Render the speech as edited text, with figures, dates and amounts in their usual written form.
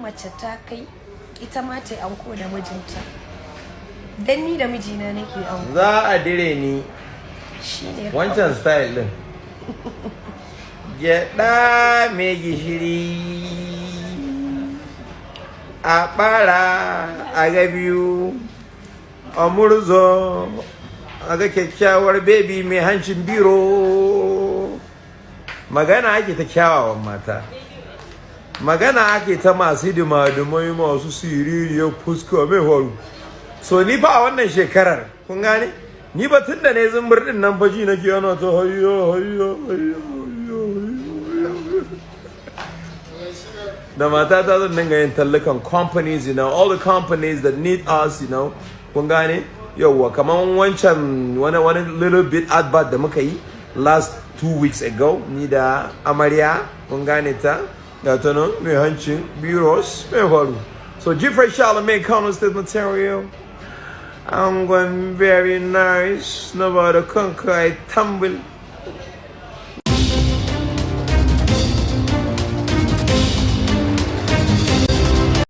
mace ta kai ita ma ta yi anko da mijinta. Dan ni da mijina nake anko. Za a dire ni. Shine. Wancan style din. Gyaɗa mai gishiri. A ɓara a ga biyu. A murzo a ga kyakkyawar baby mai hancin biro. Magana ake ta kyawawan mata. Magana ake ta masu dumadumai, masu siririyar fuska mai faru. So ni fa a wannan shekarar, kun gane? Ni ba tun da ne zumbur din nan fa ji nake yana ta hayyo hayyo hayyo hayyo hayyo. Da matata zan dinga yin tallukan companies, all the companies that need us. Kun gane? Yauwa, kaman wancan wani little bit advert da muka yi last 2 weeks ago, ni da amarya, kun gane ta? Ga ta nan mai hancin biros mai faru. So Jeffrey Charlemagne, Kano State material. I'm going very nice. Na ba da kanka ai tambul.